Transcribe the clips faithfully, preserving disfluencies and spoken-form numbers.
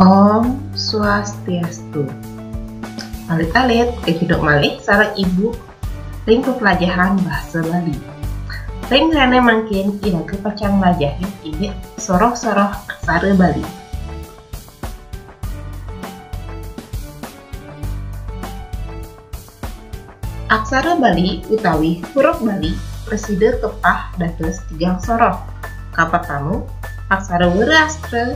Om Swastiastu. Alit-alit, kacunduk malih sareng Ibu ring pepelajahan bahasa Bali. Ring sané mangkin iraga pacang nglajahin indik soroh-soroh aksara Bali. Aksara Bali utawi huruf Bali prasida kepah dados tigang soroh. Kapertama, aksara Wreastra,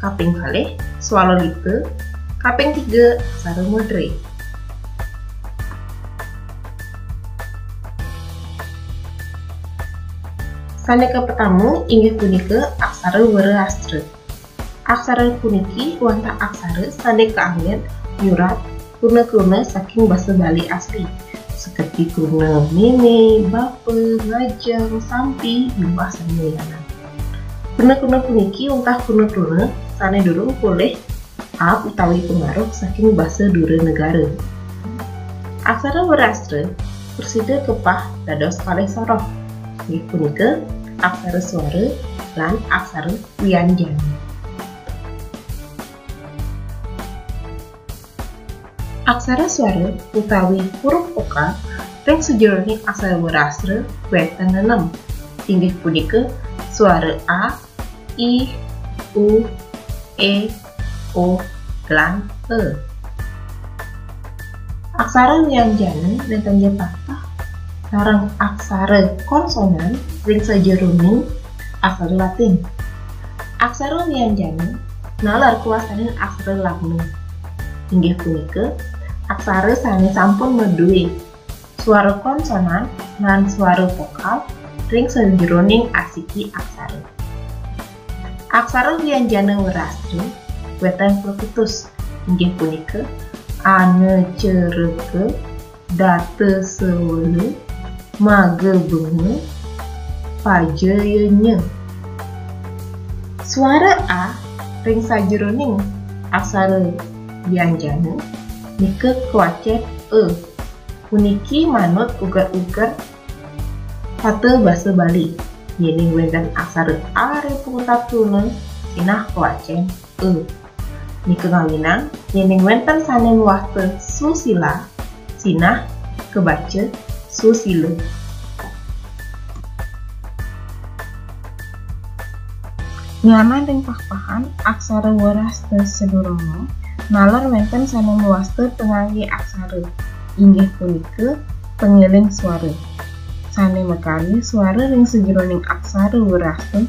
kaping kalih, Swalalita, kaping tiga, aksara Modre. Sané kapertama inggih punika aksara Wreastra. Aksara puniki wantah aksara sané kaanggén nyurat kruna-kruna saking basa Bali asli, saperti kruna mémé, bapa, ngajeng, sampi, miwah sané lianan. Kruna-kruna puniki wantah kruna-kruna sané durung polih aab utawi pangaruh saking basa dura negara. Aksara Wreastra prasida kepah dados kalih soroh, inggih punika aksara swara lan aksara wianjana. Aksara swara utawi huruf vokal ring sajeroning aksara Wreastra wénten nenem, inggih punika swara a, i, u, e, o, lan e. Aksara wianjana nénten ja pateh sareng aksara konsonan ring sajeroning aksara Latin. Aksara wianjana naler kawastanin aksara lagna. Inggih punika aksara sané sampun madué swara konsonan lan swara vokal ring sajeroning asiki aksara. Aksara wianjana Wreastra wénten plekutus, inggih punika anacaraka, datasawala, magabenga, pajayanya. Swara a ring sajeroning aksara wianjana nika kawacén e. Puniki manut uger-uger tata basa Bali. Yéning wénten aksara a ring pungkawa sinah kawacén e. Nika ngawinang, yéning wénten sané mawasta Susila, sinah kabaca Susila. Nyanan ring pah-pahan aksara Wreastra sadurunga, naler wénten sané mawasta panganggé aksara, inggih punika pangéling swara. Sané makarya swara ring sajeroning aksara Wreastra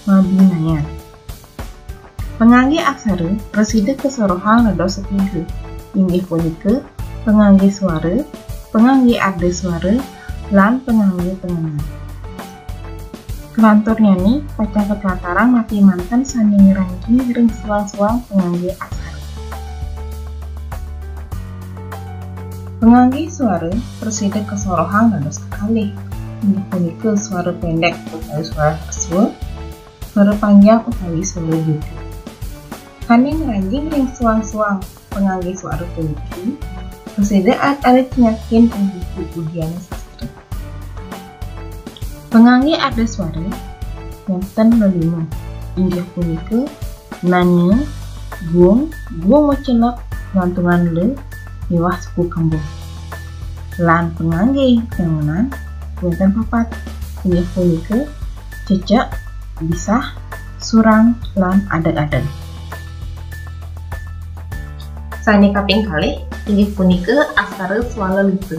mabinayan. Panganggé aksara prasida kasorohang dados tiga, inggih punika panganggé swara, panganggé arda swara, lan panganggé tengenan. Kalanturnyané pacang katlatarang napi manten sané ngranjing ring suang-suang panganggé aksara. Panganggé swara prasida kasorohang dados kekalih, inggih punika swara pendek utawi swara hreswa, swara panjang utawi swara juda. Sané ngranjing ring suang-suang panganggé swara puniki, prasida alit-alit cingakin ring buku Udiana Sastra. Panganggé arda swara wénten lelima, inggih punika nania, gung, gung macelep, gantungan la, miwah suku kembung. Lan panganggé tengenan wénten papat, inggih punika cecek, bisah, surang, lan adeg-adeg. Sané kaping kalih inggih punika aksara Swalalita.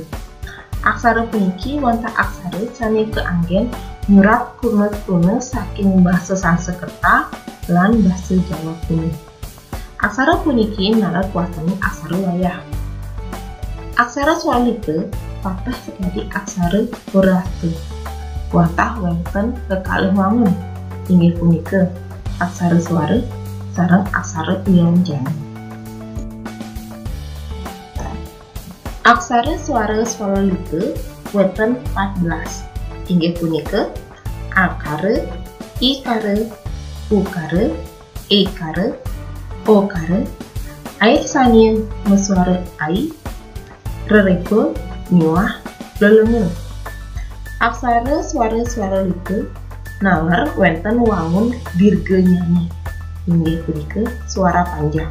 Aksara puniki wantah aksara sané kaanggén nyurat kruna-kruna saking basa Sanskerta lan basa Jawa Kuno. Aksara puniki naler kawastanin aksara wayah. Aksara Swalalita pateh sakadi aksara Wreastra. Wantah wénten kekalih wangun, inggih punika aksara swara sareng aksara wianjana. Aksara swara Swalalita wénten patbelas, inggih punika akara, ikara, ukara, ekara, okara, air sania maswara ai, rerepa, miwah lelenga. Aksara swara Swalalita naler wénten wangun dirganyané. inggih punika suara panjang.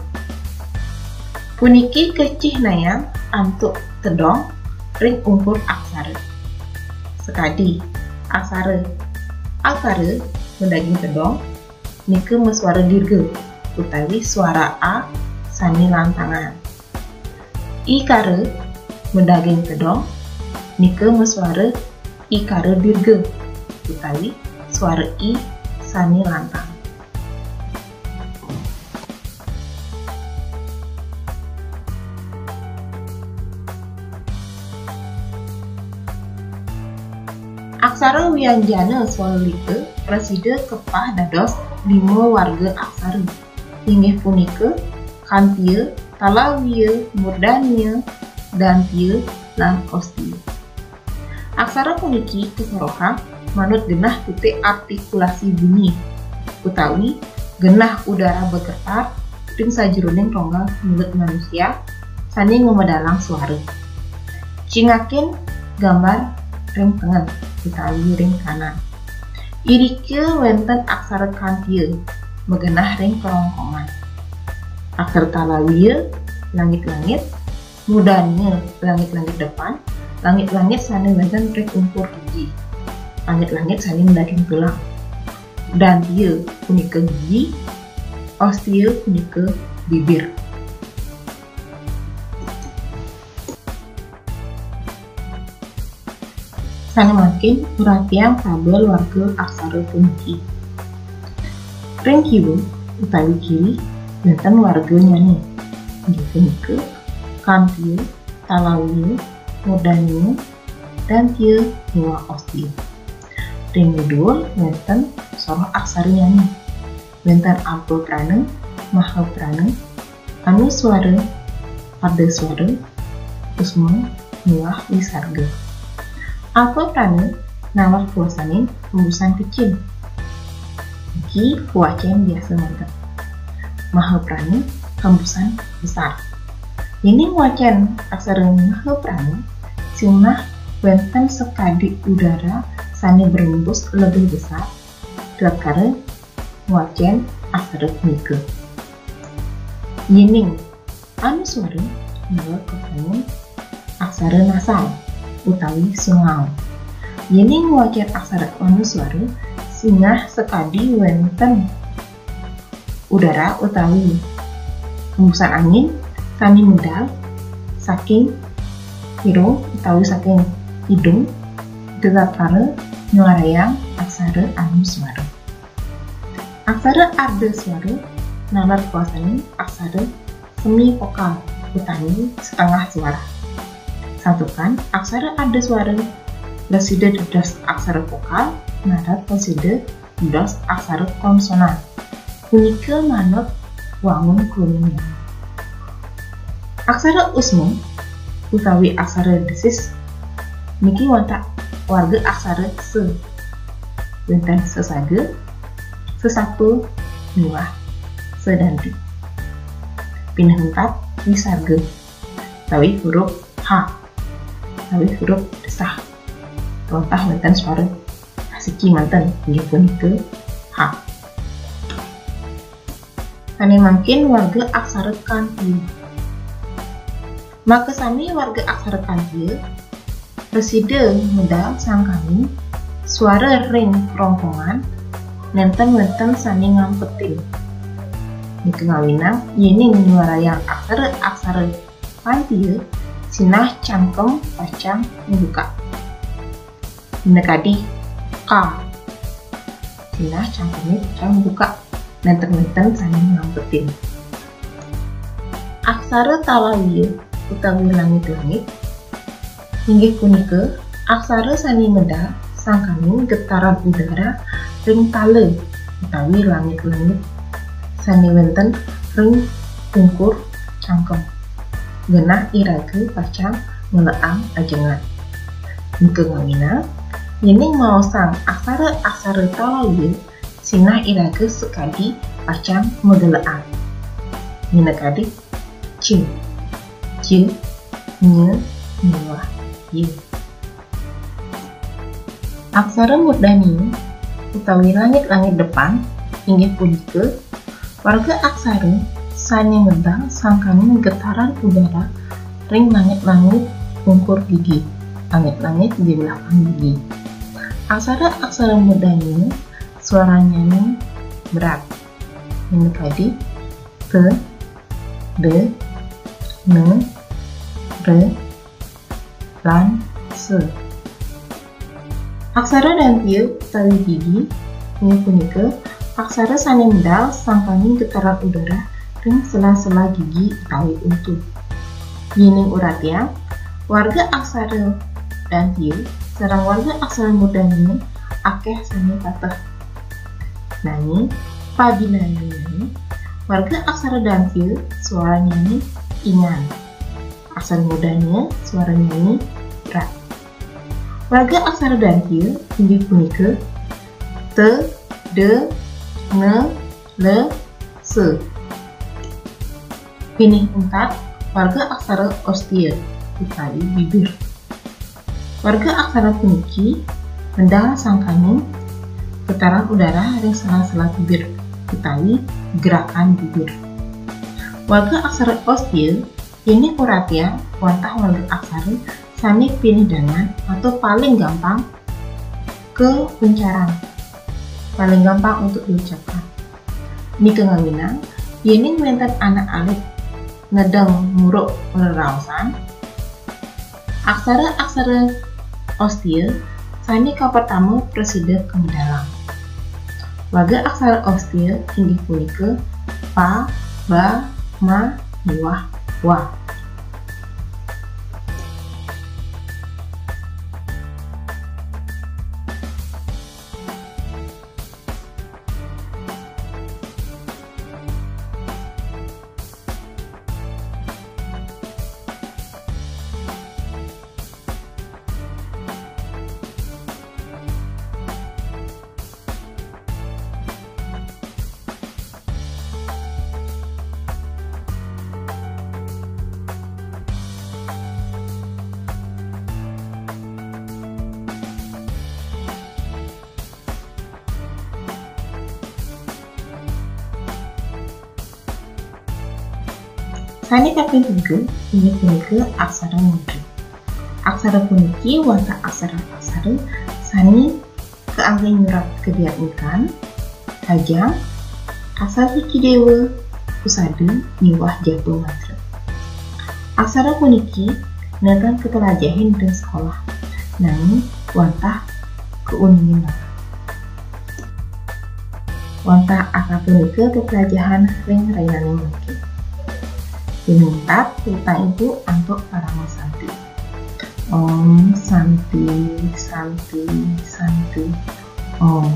Puniki kacihnayang antuk tedong ring ungkur aksara. Sakadi, aksara akara madaging tedong nika masuara dirga utawi suara a sane lantangan. Ikara madaging tedong nika masuara ikara dirga utawi suara i sane lantang. Aksara wianjana swalalita prasida kepah dados lima warga aksara, inggih punika kantia, talawiya, murdania, dantia, lan ostia. Aksara puniki kasorohang manut genah titik artikulasi bunyi, utawi genah udara bergetar ring sajeroning rongga mulut manusia sane ngamedalang suara. Cingakin gambar ring tengen utawi ring kanan. Irika wenten aksara kantia magenah ring kerongkongan. Aksara talawiya, langit-langit, murdania, langit-langit depan, langit-langit sane wenten ring ungkur gigi, langit-langit sane madaging tulang. Dantia punika gigi, ostia punika bibir. Sane mangkin uratiang tabel warga aksara puniki. Ring kiwa utawi kiri wenten warganyane, inggih punika kantia, talawiya, murdania, dantia, miwah ostia. Ring ngidul wenten soroh aksaranyane. Wenten alpa prana, maha prana, anuswara, ardaswara, usma, miwah wisarga. Alpa prana naler kuasaning hembusan kecil. Niki wacen biasa mantep. Maha prana hembusan besar. Yening wacen aksara maha prana, sinah wenten sakadi udara sane berembus lebih besar, tatkala ngwacen aksara punika. Yening anuswara naler kuasaning aksara nasal utawi sungau. Yening ngwacen aksara anuswara, sinah sakadi wenten udara utawi hembusan angin sane medal saking irung utawi saking idung, tatkala nyuarayang aksara anuswara. Aksara ardaswara naler kuasaning aksara semi vokal utawi setengah suara. Santukan aksara ardaswara prasida dados aksara vokal, naler prasida dados aksara konsonan. Punika manut wangun krunine. Aksara usma utawi aksara desis niki wantah warga aksara sa. Wenten sasaga, sasapa, miwah sadanti. Pinih untat wisarga utawi huruf H utawi huruf desah. Wantah wenten suara asiki manten, inggih punika H. Sane mangkin warga aksara kantia. Makasami warga aksara kantia prasida medal sangkaning suara ring kerongkongan nenten wenten sane ngampetin. Nika ngawinang yening nyuarayang aksara-aksara kantia, sinah cangkem pacang mabukak. Minakadi ka. Sinah cangkeme pacang mabukak, nenten-nenten sane ngampetin. Aksara talawiya utawi langit-langit inggih punika aksara sane medal sangkaning getaran udara ring tala utawi langit-langit sane wenten ring pungkur cangkem. Genah iraga pacang ngelekang ajengan. Nika ngawinang, yening maosang aksara-aksara talawiya, sinah iraga sakadi pacang magelekang. Minakadi ca, ja, nya, miwah ya. Aksara murdani utawi langit-langit depan inggih punika Warga aksara sané medal sangkaning getaran udara ring langit-langit ungkur gigi, langit-langit di belakang gigi. Aksara-aksara murdania suaranyané berat. Minakadi te, de, ne, re, lan se. Aksara dantia utawi gigi inggih punika aksara sané medal sangkaning getaran udara ring sela-sela gigi utawi untu. Yéning uratiang, warga aksara dantia sareng warga aksara murdania akéh sané pateh. Nanging, pabinayanané, warga aksara dantia suaranyané ingan. Aksara murdania suaranyané berat. Warga aksara dantia inggih punika te, de, ne, le, se. Pinih untat, warga aksara ostia utawi bibir. Warga aksara puniki medal sangkaning getaran udara ring sela-sela bibir utawi gerakan bibir. Warga aksara ostia yéning uratiang wantah warga aksara sané pinih dangan atau paling gampang kauncaran, paling gampang untuk diucapkan. Nika ngawinang, yéning wénten anak alit nedeng muruk reraosan, aksara-aksara ostia sané kapertama prasida kamedalang. Warga aksara ostia inggih punika pa, ba, ma, miwah wa. Sané kaping tiga inggih punika aksara mudra. Aksara puniki wantah aksara-aksara sané kaanggé nyurat kadiatmikan, hajang, aksara suci déwa, usada, miwah japa mantra. Aksara puniki nénten kapelajahin ring sekolah, nanging wantah kauningin. Wantah aksara punika kapelajahan ring rahinané mangkin. Pinih untat, titah Ibu antuk parama santi. Om Santi, Santi, Santi, Om.